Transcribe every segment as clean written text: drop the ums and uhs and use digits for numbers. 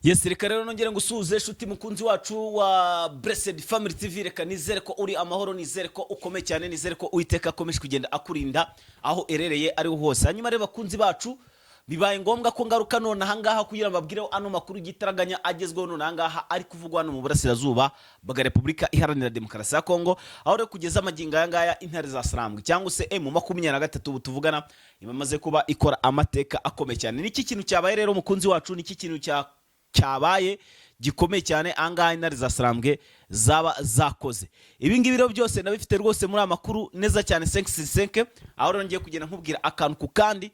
Yes, reka rero nongere ngusuhuze, nshuti mukunzi wacu wa Blessed Family TV. Reka nizere ko uri amahoro, nizere ko ukomeye cyane, nizere ko Uwiteka akomeje kugenda akurinda aho erereye ariho hose. Hanyuma rero, bakunzi bacu, bibaye ngombwa ko ngaruka none ahangaha kugira ngo mbabwire ano makuru y'igitaraganya agezweho none ahangaha ari kuvugwa hano mu burasirazuba bwa Repubulika Iharanira Demokarasi ya Kongo, aho rero kugeza amagingo aya ngaya intare za Sarambwe cyangwa se M23 ubu tuvugana imaze kuba ikora amateka akomeye cyane. Niki kintu cyabaye rero, mukunzi wacu? Niki kintu cyabaye gikomeye cyane ahangaha intare za Sarambwe zaba zakoze? Ibi ngibi rero byose ndabifite rwose muri aya makuru neza cyane 5, aho rero ngiye kugenda nkubwira akantu ku kandi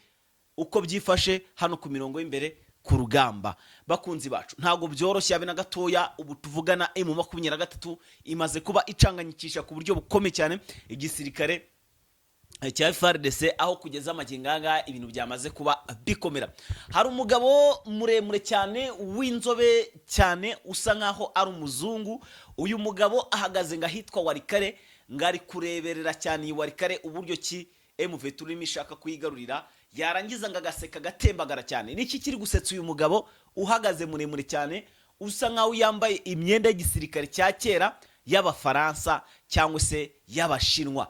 uko byifashe hano ku mirongo y'imbere ku rugamba. Bakunzi bacu, ntabwo byoroshye habe na gatoya. Ubu tuvugana M23 imaze kuba icanganyikisha ku buryo bukomeye cyane igisirikare cya FARDC, aho kugeza amagingo aya ngaya ibintu byamaze kuba bikomera. Hari umugabo muremure cyane, w'inzobe cyane, usa nkaho ari umuzungu. Uyu mugabo ahagaze ngo ahitwa Walikale, ngo ari kureberera cyane iyi Walikale uburyo ki M23 irimo ishaka kuyigarurira, yarangiza ngo agaseka, agatembagara cyane. Niki kiri gusetsa uyu mugabo uhagaze muremure cyane, usa nkaho yambaye imyenda y'igisirikare cya kera y'Abafaransa cyangwa se y'Abashinwa?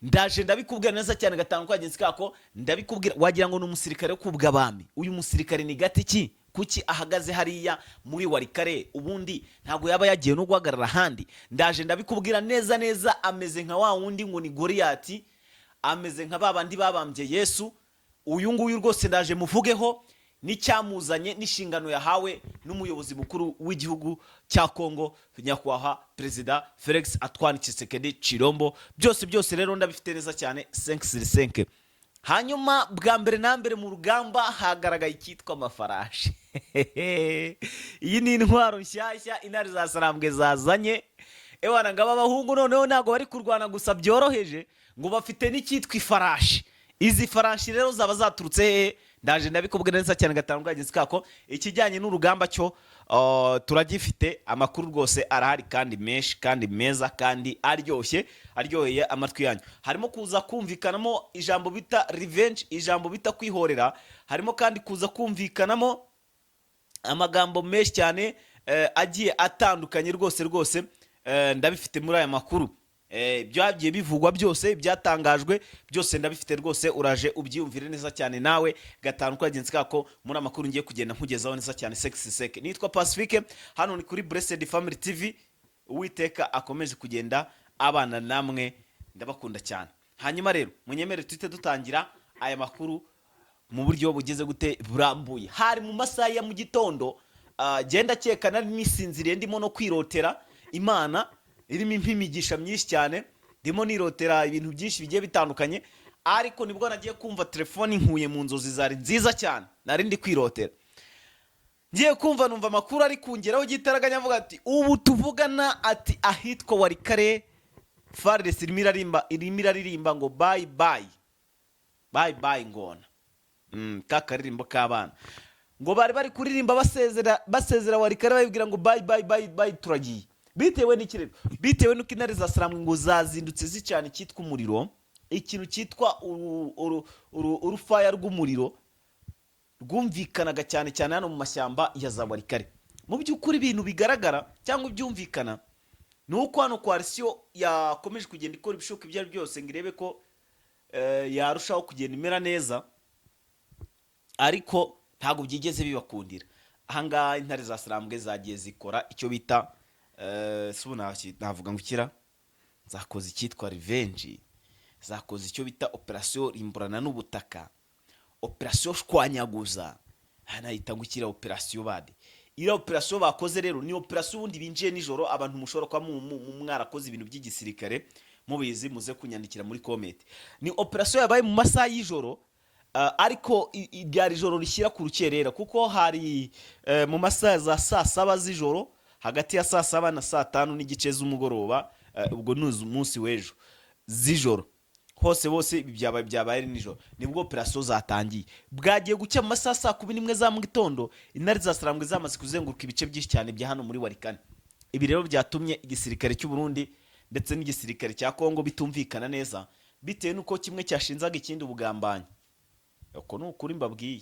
Ndaje ndabikubwira neza cyane gatanu kagenzi kako ndabikubwira. Wagira ngo ni umusirikare wo kubw'abami. Uyu musirikare ni gati ki? Kuki ahagaze hariya muri Walikale? Ubundi ntabwo yaba yagiye no guhagarara ahandi? Ndaje ndabikubwira neza neza. Ameze nka wa wundi ngo ni Goriyati, ameze nka ba bandi babambye Yesu. Uyu nguyu rwose ndaje muvugeho n'icyamuzanye n'inshingano yahawe n'umuyobozi mukuru w'igihugu cya Kongo, nyakubahwa Perezida Felix Antoine Tshisekedi Chilombo. Byose byose rero ndabifite neza cyane 5. Hanyuma bwa mbere na mbere mu rugamba hagaragaye icyitwa amafarashi. Iyi ni intwaro nshyashya intare za Sarambwe zazanye. Ewana, ngaba abahungu noneho ntabwo bari kurwana gusa byoroheje, ngo bafite n'icyitwa ifarashi. Izi farashi rero zaba zaturutse hehe? Ndaje ndabikubwira neza cyane gatanu kagenzi kako. Ikijyanye n'urugamba cyo turagifite, amakuru rwose arahari kandi menshi kandi meza kandi aryoshye, aryoheye amatwi yanyu. Harimo kuza kumvikanamo ijambo bita revenge, ijambo bita kwihorera. Harimo kandi kuza kumvikanamo amagambo menshi cyane agiye atandukanye. Rwose rwose ndabifite muri aya makuru. Byagiye bivugwa byose, byatangajwe byose ndabifite rwose. Uraje ubyiyumvire neza cyane nawe gatanu kagenzi kako muri amakuru ngiye kugenda nkugezaho neza cyane sexy sec. Nitwa Pacifique, hano ni kuri Blessed Family TV. Uwiteka akomeje kugenda abana namwe, ndabakunda cyane. Hanyuma rero munyemere tuhite dutangira aya makuru mu buryo bugeze gute burambuye. Hari mu masaha ya mu gitondo, genda keka nari nisinziriye, ndimo no kwirotera Imana irimo imigisha myinshi cyane, ndimo nirotera ibintu byinshi bigiye bitandukanye. Ariko nibwo nagiye kumva telefone nkuye mu nzozi zari nziza cyane nari ndi kwirotera. Ngiye kumva numva amakuru ari kungeraho gitaraganya, avuga ati: "Ubu tuvugana," ati, "ahitwa Walikale FARDC irimo iraririmba ngo bye bye bye bye ngona." Ka karirimbo k'abana ngo bari kuririmba basezera, basezera Walikale, babibwira ngo bye bye bye bye, turagiye. Bitewe n'iki rero? Bitewe n'uko intare za Sarambwe ngo zazindutse zicana icyitwa umuriro, ikintu cyitwa urufaya rw'umuriro rwumvikanaga cyane cyane hano mu mashyamba ya za Walikale. Mu by'ukuri ibintu bigaragara cyangwa ibyumvikana ni uko hano coalition yakomeje kugenda ikora ibishoboka ibyo ari byo byose ngo irebe ko yarushaho kugenda imera neza, ariko ntabwo byigeze bibakundira. Ahangaha intare za Sarambwe zagiye zikora icyo bita si ubu navuga ngo ikira zakoze icyitwa revenge, zakoze icyo bita operasiyo rimburana n'ubutaka, operasiyo shwanyaguza. Aha nahita ngo ikira operasiyo bade. Iriya operasiyo bakoze rero ni operasiyo ubundi binjiye nijoro. Abantu mushobora kuba mwarakoze ibintu by'igisirikare mubizi, muze kunyandikira muri comment. Ni operasiyo yabaye mu masaha y'ijoro, ariko ryari ijoro rishyira ku rukerera, kuko hari mu masaha za saa 7 z'ijoro, hagati ya saa 7 na saa 5:30 z'umugoroba, ubwo ni umunsi w'ejo z'ijoro hose bose. Ibi byabaye ari nijoro nibwo operasiyo zatangiye. Bwagiye gucya mu masaha saa 11 za mu gitondo intare za Sarambwe zamaze kuzenguruka ibice byinshi cyane bya hano muri Walikale. Ibi rero byatumye igisirikare cy'u Burundi ndetse n'igisirikare cya Kongo bitumvikana neza, bitewe n'uko kimwe cyashinzaga ikindi ubugambanyi. Uko ni ukuri mbabwiye.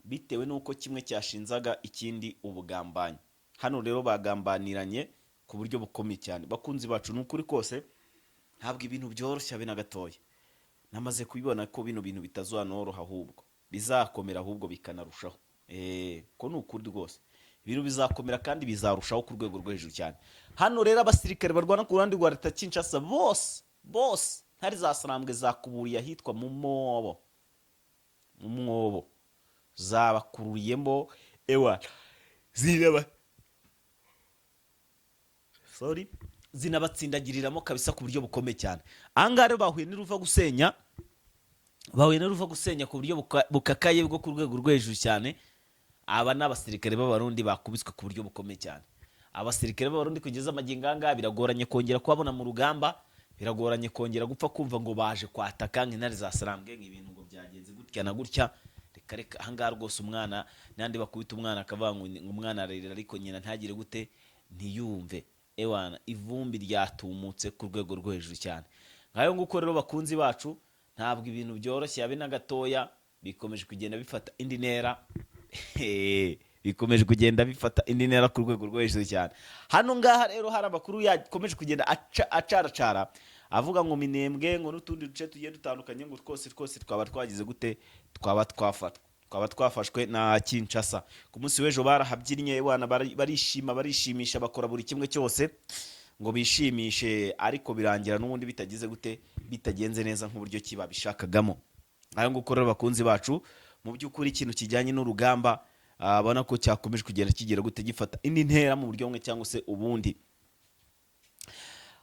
Bitewe n'uko kimwe cyashinzaga ikindi ubugambanyi. Hano rero bagambaniranye ku buryo bukomeye cyane. Bakunzi bacu, ni ukuri kose ntabwo ibintu byoroshye habe na gatoya. Namaze kubibona ko bino bintu bitazanoroha, ahubwo bizakomera, ahubwo bikanarushaho. Ko ni ukuri rwose, ibintu bizakomera kandi bizarushaho ku rwego rwo hejuru cyane. Hano rero abasirikare barwana ku ruhande rwa leta Kinshasa bose bose, ntari za Sarambwe zakuburiye ahitwa mu mwobo, mu mwobo zabakururiyemo. Ewa ziraba, sorry, zinabatsindagiriramo kabisa ku buryo bukomeye cyane. Ahangaha rero bahuye n'uruva gusenya, bahuye n'uruva gusenya ku buryo bukakaye bwo ku rwego rwo hejuru cyane. Aba ni abasirikare b'Abarundi bakubiswe ku buryo bukomeye cyane. Abasirikare b'Abarundi kugeza amagingo aya ngaya biragoranye kongera kubabona mu rugamba, biragoranye kongera gupfa kumva ngo baje kwataka nk'intare za Sarambwe, ngo ibintu ngo byagenze gutya na gutya. Reka reka, ahangaha rwose umwana n'andi bakubita umwana akavuga ngo umwana ararira ariko nyina ntagire gute? Ntiyumve. Ewana, ivumbi ryatumutse ku rwego rwo hejuru cyane. Ngayo nguko rero, bakunzi bacu, ntabwo ibintu byoroshye habe na gatoya. Bikomeje kugenda bifata indi ntera, bikomeje kugenda bifata indi ntera ku rwego rwo hejuru cyane. Hano ngaha rero hari amakuru yakomeje kugenda acaracara avuga ngo Minembwe ngo n'utundi duce tugiye dutandukanye ngo twose twose twaba twagize gute? Twaba twafatwa, twaba twafashwe na Kinshasa. Ku munsi w'ejo barahabyinnye wana, barishima, barishimisha, bakora buri kimwe cyose ngo bishimishe, ariko birangira n'ubundi bitagize gute? Bitagenze neza nk'uburyo ki babishakagamo. Ayo nguko rero, bakunzi bacu, mu by'ukuri ikintu kijyanye n'urugamba ubona ko cyakomeje kugenda kigira gute? Gifata indi ntera mu buryo bumwe cyangwa se ubundi.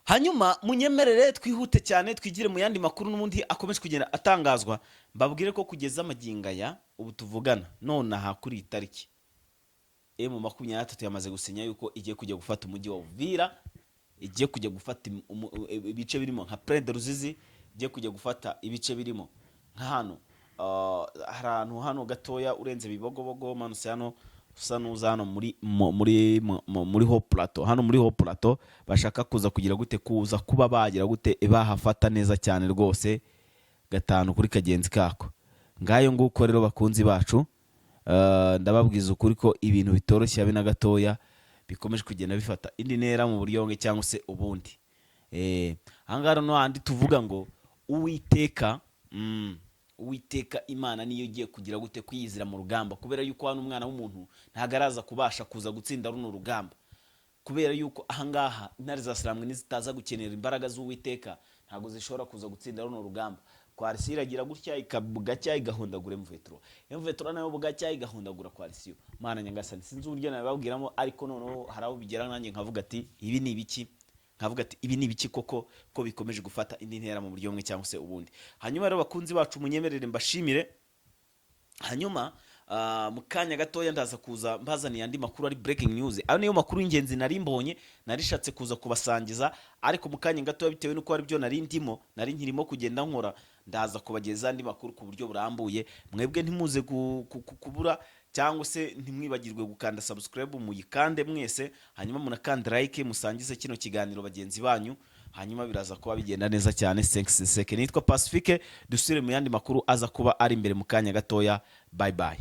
Hanyuma munyemerere twihute cyane, twigire mu yandi makuru n'ubundi akomeje kugenda atangazwa. Mbabwire ko kugeza amagingo aya ubu tuvugana nonaha kuri iyi tariki, M23 yamaze gusinya yuko igiye kujya gufata umujyi wa Uvira, igiye kujya gufata ibice birimo nka Plaine de Ruzizi, igiye kujya gufata ibice birimo nka hano hari ahantu hano gatoya urenze Bibogobogo, umanutse hano usa n'uza hano muri Haut Plateau. Hano muri Haut Plateau bashaka kuza kugira gute? Kuza kuba bagira gute? Bahafata neza cyane rwose, gatanu kuri kagenzi kako. Ngayo nguko rero, bakunzi bacu, ndababwiza ukuri ko ibintu bitoroshye habe na gatoya, bikomeje kugenda bifata indi ntera mu buryo bumwe cyangwa se ubundi. Ahangaha no handi tuvuga ngo Uwiteka, Uwiteka Imana niyo igiye kugira gute? Kwiyizira mu rugamba, kubera yuko hano umwana w'umuntu ntabwo araza kubasha kuza gutsinda runo rugamba, kubera yuko ahangaha intare za Sarambwe nizitaza gukenera imbaraga z'Uwiteka ntabwo zishobora kuza gutsinda runo rugamba. Coalition iragira gutya bugacya igahondagura M23, M23 nayo bugacya igahondagura coalition. Mana nyagasani, sinzi uburyo nabibabwiramo, ariko noneho hari aho bigera nanjye nkavuga ati ibi ni ibiki? Nkavuga ati ibi ni ibiki koko, ko bikomeje gufata indi ntera mu buryo bumwe cyangwa se ubundi? Hanyuma rero, bakunzi bacu, munyemerere mbashimire. Hanyuma mu kanya gatoya ndaza kuza mbazaniye andi makuru ari breaking news. Ayo niyo makuru y'ingenzi nari mbonye, narishatse kuza kubasangiza, ariko mu kanya gatoya, bitewe n'uko ari byo nari ndimo, nari nkirimo kugenda nkora, ndaza kubageza andi makuru ku buryo burambuye. Mwebwe ntimuze kubura cyangwa se ntimwibagirwe gukanda subscribe, muyikande mwese, hanyuma munakanda like, musangize kino kiganiro bagenzi banyu, hanyuma biraza kuba bigenda neza cyane. Seke nitwa Pacifique, dusubire mu yandi makuru aza kuba ari imbere mu kanya gatoya. Bye bye.